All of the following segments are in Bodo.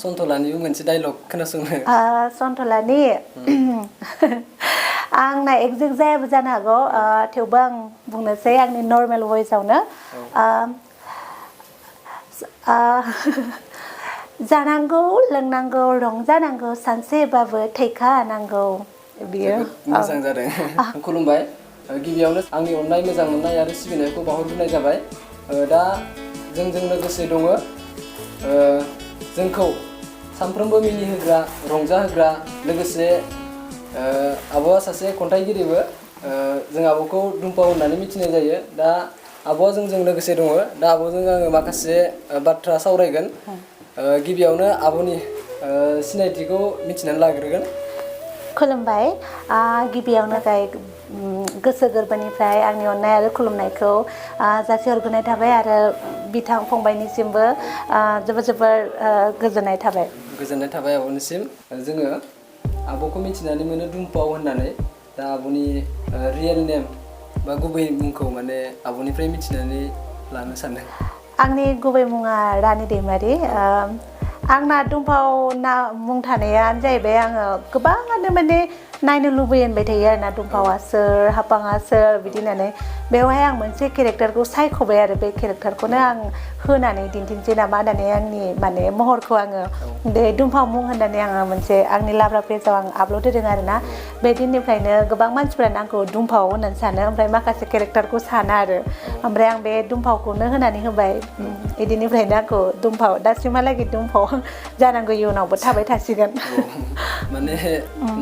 सन्थलानिबो मोनसे डायलग खोनासंनो सन्थलानि आंना एक्जेक्ट जायाबो जानो हागौ थेवबो आं बुंनोसै आंनि नर्मेल भइसआवनो जानांगौ लोंनांगौ रंजानांगौ सानसेबाबो थैखा नांगौ बियो मोजां जादों खुलुमबाय गिबियावनो आंनि अननाय मोजां मोननाय आरो सिबिनायखौ बावहरग्रोनाय जाबाय दा जोंजों लोगोसे दङ जोंखौ सानफ्रोमबो मिनिहोग्रा रंजाहोग्रा लोगोसे आब'आ सासे खन्थाइगिरिबो जों आब'खौ दुम्पाव होननानै मिथिनाय जायो दा आब'आ जोंजों लोगोसे दङ दा आब'जों आङो माखासे बाथ्रा सावरायगोन गिबियावनो आब'नि सिनायथिखौ मिथिनानै लाग्रोगोन खुलुमबाय गिबियावनो गोसो गोरबोनिफ्राय आंनि अननाय आरो खुलुमनायखौ जासिहरग्रोनाय थाबाय आरो बिथां फंबायनिसिमबो जोबोर गोजोननाय थाबाय आब'निसिम जोङो आब'खौ मिथिनानै मोनो दुम्पाव होननानै दा आब'नि रियेल नेम बा गुबै मुंखौ माने आब'निफ्राय मिथिनानै लानो सानदों आंनि गुबै मुङा रानि दैमारि आंना दुम्पाव मुं थानायानो जाहैबाय आङो गोबाङानो माने नायनो लुबैयो होनबाय थायो आरोना दुम्पावा सोर हापाङा सोर बिदि होननानै बेवहाय आं मोनसे केरेक्टारखौ सायख'बाय आरो बे केरेक्टारखौनो आं होनानै दिन्थिनोसै नामा होननानै आंनि माने महरखौ आङो बे दुम्पाव मुं होननानै आङो मोनसे आंनि लाब्रा पेजाव आं आपल'ड होदों आरोना बे दिननिफ्रायनो गोबां मानसिफ्रानो आंखौ दुम्पाव होननानै सानो ओमफ्राय माखासे केरेक्टारखौ साना आरो ओमफ्राय आं बे दुम्पावखौनो होनानै होबाय बिदिनिफ्रायनो आंखौ दुम्पाव दासिमहालागै दुम्पाव जानांगौ इयुनावबो थाबाय थासिगोन माने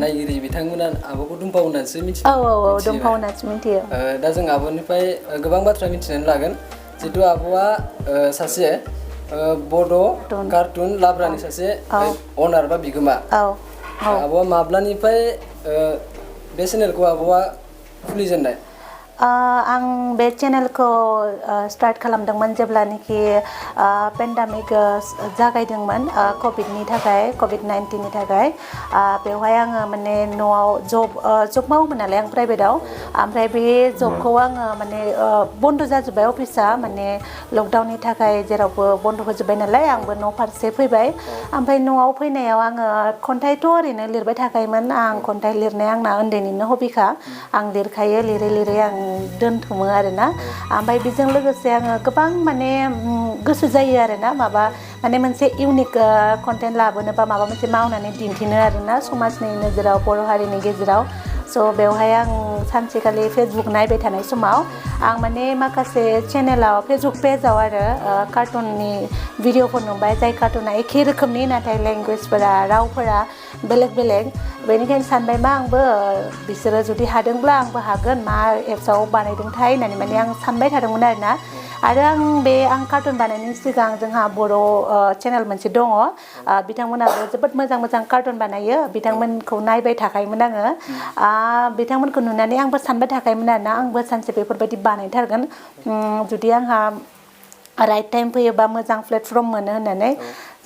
नायगिरि बिथांमोना आब'खौ दुम्पाव होननानैसो मिथियो औ दुम्पाव होननानैसो मिथियो दा जों आब'निफ्राय गोबां बाथ्रा मिथिनानै लागोन जितु आब'आ सासे बड' कार्टुन लाब्रानि सासे अनार बा बिगोमा आब'आ माब्लानिफ्राय बे चेनेलखौ आब'आ खुलिजेननाय आं बे चेनेलखौ स्टार्ट खालामदोंमोन जेब्लानोखि पेन्डामिक जागायदोंमोन कभिडनि थाखाय कभिड-19नि थाखाय बेवहाय आङो माने न'आव जब मावोमोन नालाय आं प्राइभेटाव ओमफ्राय बे जबखौ आङो माने बन्द' जाजोब्बाय अफिसा माने लकडाउननि थाखाय जेरावबो बन्द' होजोब्बाय नालाय आंबो न' फारसे फैबाय ओमफ्राय न'आव फैनायाव आङो खन्थाइथ' ओरैनो लिरबाय थाखायोमोन आं खन्थाइ लिरनाया आंना उन्दैनिनो हबिखा आं लिरखायो लिरै आं दोनथुमो आरोना ओमफ्राय बेजों लोगोसे आङो गोबां माने गोसो जायो आरोना माबा माने मोनसे इउनिक कन्टेन्ट लाबोनो बा माबा मोनसे मावनानै दिन्थिनो आरोना समाजनि नोजोराव बर' हारिनि गेजेराव स' बेवहाय आं सानसेखालि फेसबुक नायबाय थानाय समाव आं माने माखासे चेनेलाव फेसबुक पेजाव आरो कार्टुननि भिडिअफोर नुबाय जाय कार्टुना एखे रोखोमनि नाथाय लेंगुवेजफोरा रावफोरा बेलेग बेनिखायनो सानबाय मा आंबो बिसोरो जुदि हादोंब्ला आंबो हागोन मा एप्सआव बानायदोंथाय होननानै माने आं सानबाय थादोंमोन आरोना आरो आं कार्टुन बानायनायनि सिगां जोंहा बर' चेनेल मोनसे दङ बिथांमोनाबो जोबोद मोजां कार्टुन बानायो बिथांमोनखौ नायबाय थाखायोमोन आङो बिथांमोनखौ नुनानै आंबो सानबाय थाखायोमोन आरोना आंबो सानसे बेफोरबायदि बानायथारगोन जुदि आंहा राइट टाइम फैयोबा मोजां प्लेटफर्म मोनो होननानै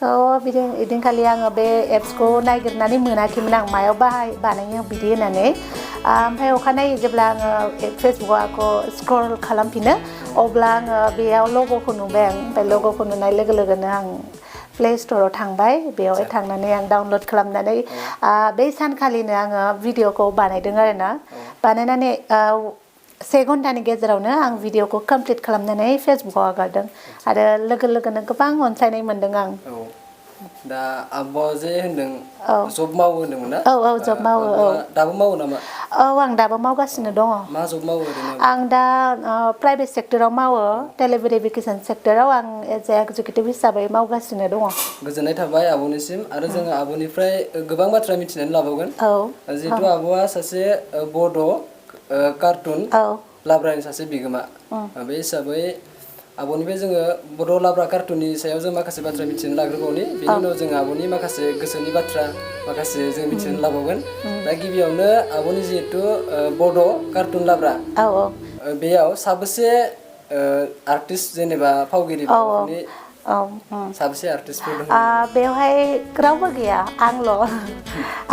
स' बिदिनखालि आङो बे एप्सखौ नागिरनानै मोनाखैमोन आं मायाव बानायो बिदि होननानै ओमफ्राय अखानायै जेब्ला आङो फेसबुकखौ स्क्रल खालामफिनो अब्ला आङो बेयाव लग'खौ नुबाय आं ओमफ्राय लग'खौ नुनाय लोगो लोगोनो आं प्ले स्ट'राव थांबाय बेयावहाय थांनानै आं डाउनलड खालामनानै बे सानखालिनो आङो भिडिअखौ बानायदों आरोना बानायनानै 1 घन्टानि गेजेरावनो आं भिडिअखौ कमप्लिट खालामनानै फेसबुकआव आगारदों आरो लोगो लोगोनो गोबां अनसायनाय मोनदों आं दा आब'आ जे होनदों जब मावो होनदोंमोन ना औ जब मावो दाबो मावो नामा आं दाबो मावगासिनो दङ मा जब मावो ओरैनो आं दा प्राइभेट सेक्टराव मावो टेलिभेरिफिकेसन सेक्टराव आं एज ए एक्जिकिउटिभ हिसाबै मावगासिनो दङ गोजोननाय थाबाय आब'निसिम आरो जोङो आब'निफ्राय गोबां बाथ्रा मिथिनानै लाबावगोन जिहेथु आब'आ सासे बड' कार्टुन लाब्रानि सासे बिगोमा बे हिसाबै आब'निफ्राय जोङो बड' लाब्रा कार्टुननि सायाव जों माखासे बाथ्रा मिथिनानै लाग्रोबावनि बेनि उनाव जों आब'नि माखासे गोसोनि बाथ्रा माखासे जों मिथिनानै लाबावगोन दा गिबियावनो आब'नि जिहेथु बड' कार्टुन लाब्रा बेयाव साबेसे आर्टिस्ट जेनेबा फावगिरिफोरनि साबेसे आर्टिस्टफोर दङ बेवहाय रावबो गैया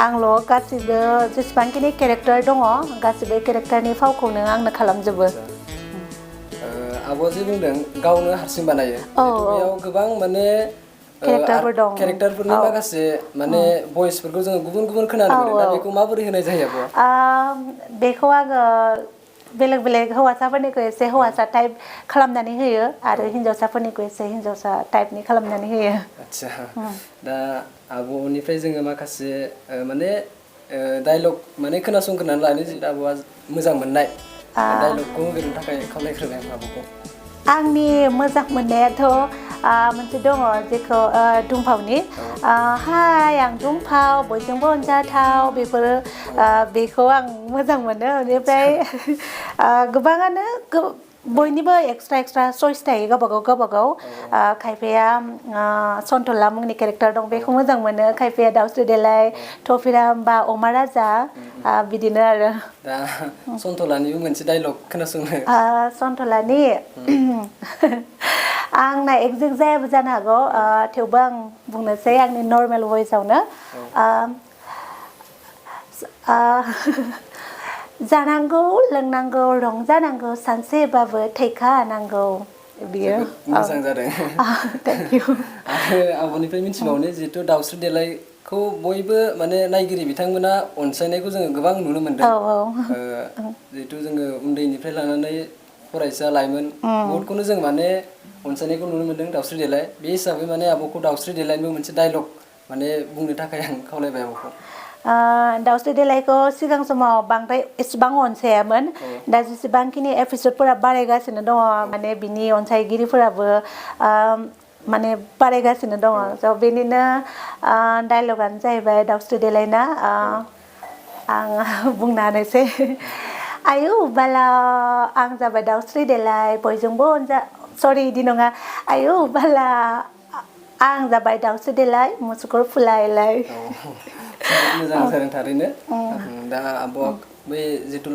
आंल' गासिबो जेसेबांखिनि केरेक्टार दङ गासिबो केरेक्टारनि फावखौनो आंनो खालामजोबो आब'आ जे बुंदों गावनो हारसिं बानायो बेयाव गोबां माने केरेक्टारफोर दं केरेक्टारफोरनि माखासे माने भइसफोरखौ जोङो गुबुन गुबुन खोनानो मोनो दा बेखौ माबोरै होनाय जायो आब'? बेखौ आङो बेलेग बेलेग हौवासाफोरनिखौ एसे हौवासा टाइप खालामनानै होयो आरो हिन्जावसाफोरनिखौ एसे हिन्जावसा टाइपनि खालामनानै होयो। आदसा दा आब'निफ्राय जोङो माखासे माने डाइलग माने खोनासंग्रोनानै लानो जेनेबा आब'आ मोजां मोननाय डाइलगखौ होग्रोनो थाखाय खावलायग्रोबाय आं आब'खौ। आंनि मोजां मोननायाथ' मोनसे दङ जेखौ दुम्फावनि हाय आं दुम्फाव बयजोंबो अनजाथाव बेफोरो बेखौ आं मोजां मोनो बेनिफ्राय गोबाङानो बयनिबो एक्सट्रा एक्सट्रा चइस थायो गावबागाव खायफाया सन्थला मुंनि केरेक्टार दं बेखौ मोजां मोनो खायफाया दाउस्रि देलाय थफिराम बा अमा राजा बिदिनो आरो दा सन्थलानिबो मोनसे डाइलग खोनासंनो सन्थलानि आंना एक्जेक्ट जायाबो जानो हागौ थेवबो आं बुंनोसै आंनि नर्मेल भइसआवनो जानांगौ लोंनांगौ रंजानांगौ सानसेबाबो थैखानांगौ बियो जोबोद मोजां जादों थेंक इउ आरो आब'निफ्राय मिथिबावनो जिहेथु दाउस्रि देलायखौ बयबो माने नायगिरि बिथांमोना अनसायनायखौ जोङो गोबां नुनो मोनदों जिहेथु जोङो उन्दैनिफ्राय लानानै फरायसा लाइमोन बहुदखौनो जों माने अनसायनायखौ नुनो मोनदों दाउस्रि देलाय बे हिसाबै माने आब'खौ दाउस्रि देलायनिबो मोनसे डाइलग माने बुंनो थाखाय आं खावलायबाय आब'खौ। दाउस्रि देलायखौ सिगां समाव बांद्राय एसेबां अनसायामोन दा जेसेबांखिनि एपिसडफोरा बारायगासिनो दङ माने बिनि अनसायगिरिफोराबो माने बारायगासिनो दङ स' बेनिनो डाइलगानो जाहैबाय दाउस्रि देलायना आं बुंना होनोसै आयु बाला आं जाबाय दाउस्रि देलाय बयजोंबो सरि इदि नङा आयु बाला आं जाबाय दाउस्रि देलाय मुसुगुर फुलायलाय जोबोद मोजां जादों थारैनो दा आब'आ बै जिथु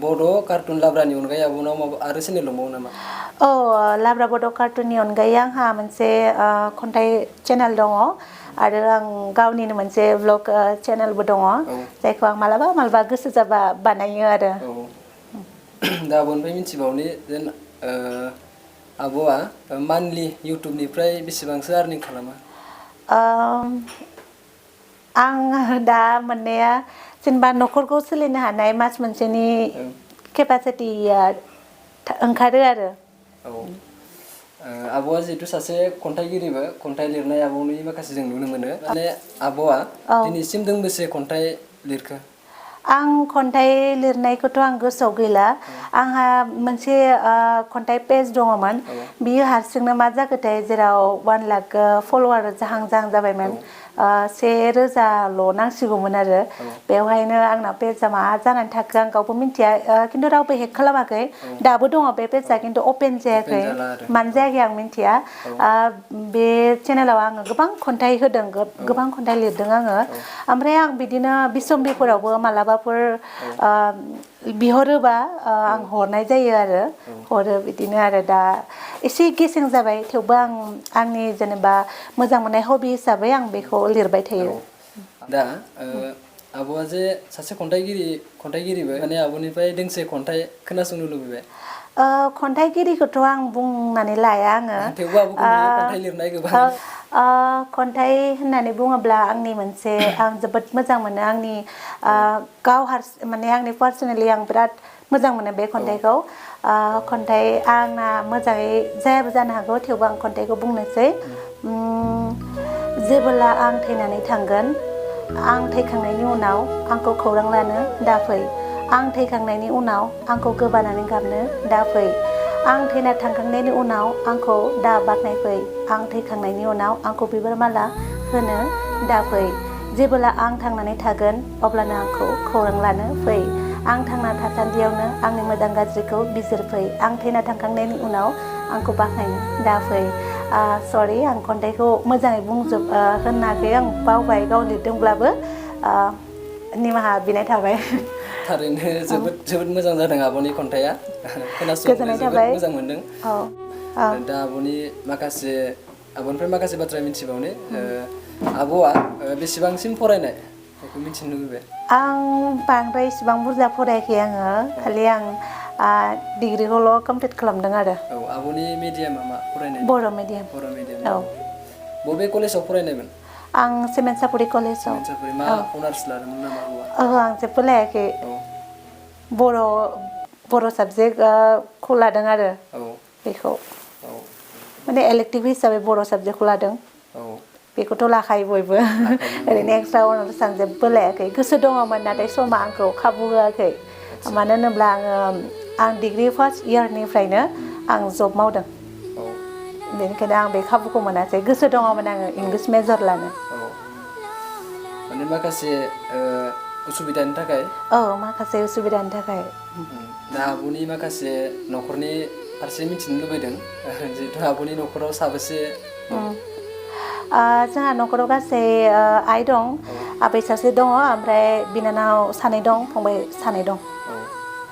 बड' कार्टुन लाब्रानि अनगायै आब'नाव माबा आरो चेनेल दंबावो नामा? लाब्रा बड' कार्टुननि अनगायै आंहा मोनसे खन्थाइ चेनेल दङ आरो आं गावनिनो मोनसे भ्लग चेनेलबो दङ जायखौ आं मालाबा गोसो जाबा बानायो आरो दा आब'निफ्राय मिथिबावनि जेन आब'आ मान्थलि इउटुबनिफ्राय बेसेबांसो आर्निं खालामो? आं दा मोननाया जेनेबा न'खरखौ सोलिनो हानाय मास मोनसेनि केपासिटिया ओंखारो आरो आब'आ जिहेतु सासे खन्थाइगिरिबो खन्थाइ लिरनाय आब'नि माखासे जों नुनो मोनो माने आब'आ दिनैसिम दोंबेसे खन्थाइ लिरखो? आं खन्थाइ लिरनायखौथ' आं गोसोआव गैला आंहा मोनसे खन्थाइ पेज दङमोन बियो हारसिंनो मा जाखोथाय जेराव 1 लाख फल'वार जाहां जाबायमोन 1,000 नांसिगौमोन आरो बेवहायनो आंना पेजआ मा जानानै थाखो आं गावबो मिन्थिया खिन्थु रावबो हेक खालामाखै दाबो दङ बे पेजआ खिन्थु अपेन जायाखै मानो जायाखै आं मिन्थिया बे चेनेलाव आङो गोबां खन्थाइ होदों गोबां खन्थाइ लिरदों आङो ओमफ्राय आं बिदिनो बिसम्बिफोरावबो मालाबाफोर बिहरोबा आं हरनाय जायो आरो हरो बिदिनो आरो दा एसे गेसें जाबाय थेवबो आं आंनि जेनेबा मोजां मोननाय हबि हिसाबै आं बेखौ लिरबाय थायो दा आब'आ जे सासे खन्थाइगिरिबो माने आब'निफ्राय दोंसे खन्थाइ खोनासंनो लुबैबाय खन्थाइगिरिखौथ' आं बुंनानै लाया आङो थेवबो आब'खौ नुयो खन्थाइ लिरनाय गोबां खन्थाइ होननानै बुङोब्ला आंनि मोनसे आं जोबोद मोजां मोनो आंनि गाव हारसिं माने आंनि पार्सनेलि आं बिराद मोजां मोनो बे खन्थाइखौ खन्थाइ आंना मोजाङै जायाबो जानो हागौ थेवबो आं खन्थाइखौ बुंनोसै जेबोला आं थैनानै थांगोन आं थैखांनायनि उनाव आंखौ खौरां लानो दाफै आं थैखांनायनि उनाव आंखौ गोबानानै गाबनो दाफै आं थैना थांखांनायनि उनाव आंखौ दा बाख्नायफै आं थैखांनायनि उनाव आंखौ बिबार माला होनो दाफै जेबोला आं थांनानै थागोन अब्लानो आंखौ खौरां लानो फै आं थांना थासान्दियावनो आंनि मोजां गाज्रिखौ बिजिरफै आं थैना थांखांनायनि उनाव आंखौ बाख्नायनो दाफै सरि आं खन्थाइखौ मोजाङै होनाखै आं बावबाय गाव लिरदोंब्लाबो निमाहा बिनाय थाबाय थारैनो जोबोद मोजां जादों आब'नि खन्थाइया खोनासंनो जोबोद मोजां मोनदों दा आब'निफ्राय माखासे बाथ्रा मिथिबावनो आब'आ बेसेबांसिम फरायनाय बेखौ मिथिनो लुबैबाय आं बांद्राय इसिबां बुरजा फरायाखै आङो खालि आं डिग्रिखौल' कमप्लिट खालामदों आरो आब'नि मिडियामा मा फरायनाय बर' मिडियाम बर' मिडियाम बबे कलेजाव फरायनायमोन? आं सेमेन्सापुरि कलेजाव। सेमेन्सापुरि मा अनार्स लादोंमोन नामा आब'आ? ओहो आं जेबो लायाखै। बर' साबजेक्टखौ लादों आरो बेखौ माने इलेक्टिभ हिसाबै बर' साबजेक्टखौ लादों। बेखौथ' लाखायो बयबो ओरैनो एक्सट्रा अनार्स आं जेबो लायाखै गोसो दङमोन नाथाय समा आंखौ खाबु होआखै मानो होनोब्ला आं डिग्रि फार्स्ट इयारनिफ्रायनो आं जब मावदों बेनिखायनो आं बे खाबुखौ मोनासै गोसो दङमोन आङो इंलिस मेजर लानो। माने माखासे उसुबिदानि थाखाय? औ माखासे उसुबिदानि थाखाय। दा आब'नि माखासे न'खरनि फारसे मिथिनो लुबैदों जिहेतु आब'नि न'खराव साबेसे दं? जोंहा न'खराव गासै आइ दं आबै सासे दङ ओमफ्राय बिनानाव सानै दं फंबाय सानै दं।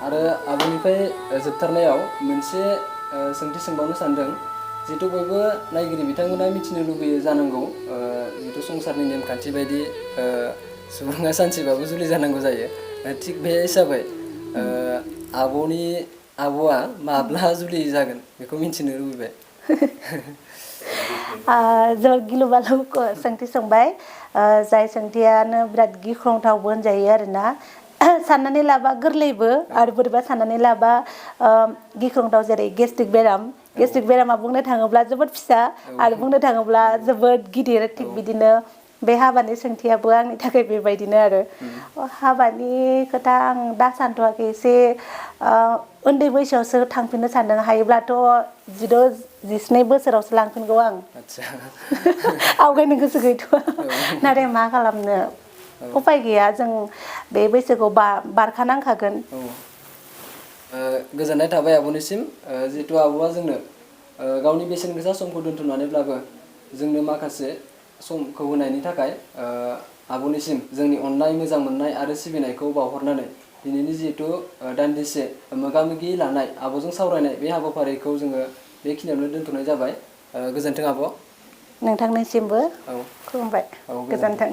आरो आब'निफ्राय जोबथारनायाव मोनसे सोंथि सोंबावनो सानदों जिहेतु बयबो नायगिरि बिथांमोना मिथिनो लुबैयो जानांगौ जिहेतु संसारनि नेमखान्थि बायदि सुबुङा सानसेबाबो जुलि जानांगौ जायो थिग बे हिसाबै आब'आ माब्ला जुलि जागोन बेखौ मिथिनो लुबैबाय। जोबोद गिलु बालु सोंथि सोंबाय जाय सोंथियानो बिराद गिख्रंथावबो होनजायो आरोना साननानै लाबा गोरलैबो आरो बोरैबा साननानै लाबा गिख्रंथाव जेरै गेस्ट्रिक बेरामा बुंनो थाङोब्ला जोबोद फिसा आरो बुंनो थाङोब्ला जोबोद गिदिर थिग बिदिनो बे हाबानि सोंथियाबो आंनि थाखाय बेबायदिनो आरो हाबानि खोथा आं दा सानथ'वाखै एसे उन्दै बैसोआवसो थांफिननो सानदों हायोब्लाथ' 16-17 बोसोरावसो लांफिनगौ आं आवगायनो गोसो गैथ'आ नाथाय मा खालामनो उफाय गैया जों बे बैसोखौ बारखानांखागोन। गोजोननाय थाबाय आब'निसिम जिहेतु आब'आ जोंनो गावनि बेसेन गोसा समखौ दोनथ'नानैब्लाबो जोंनो माखासे समखौ होनायनि थाखाय आब'निसिम जोंनि अननाय मोजां मोननाय आरो सिबिनायखौ बावहरनानै दिनैनि जिहेतु दान्दिसे मोगा मोगि लानाय आब'जों सावरायनाय बे हाबाफारिखौ जोङो बेखिनियावनो दोनथ'नाय जाबाय। गोजोन्थों आब'। नोंथांनिसिमबो खुलुमबाय। गोजोन्थों।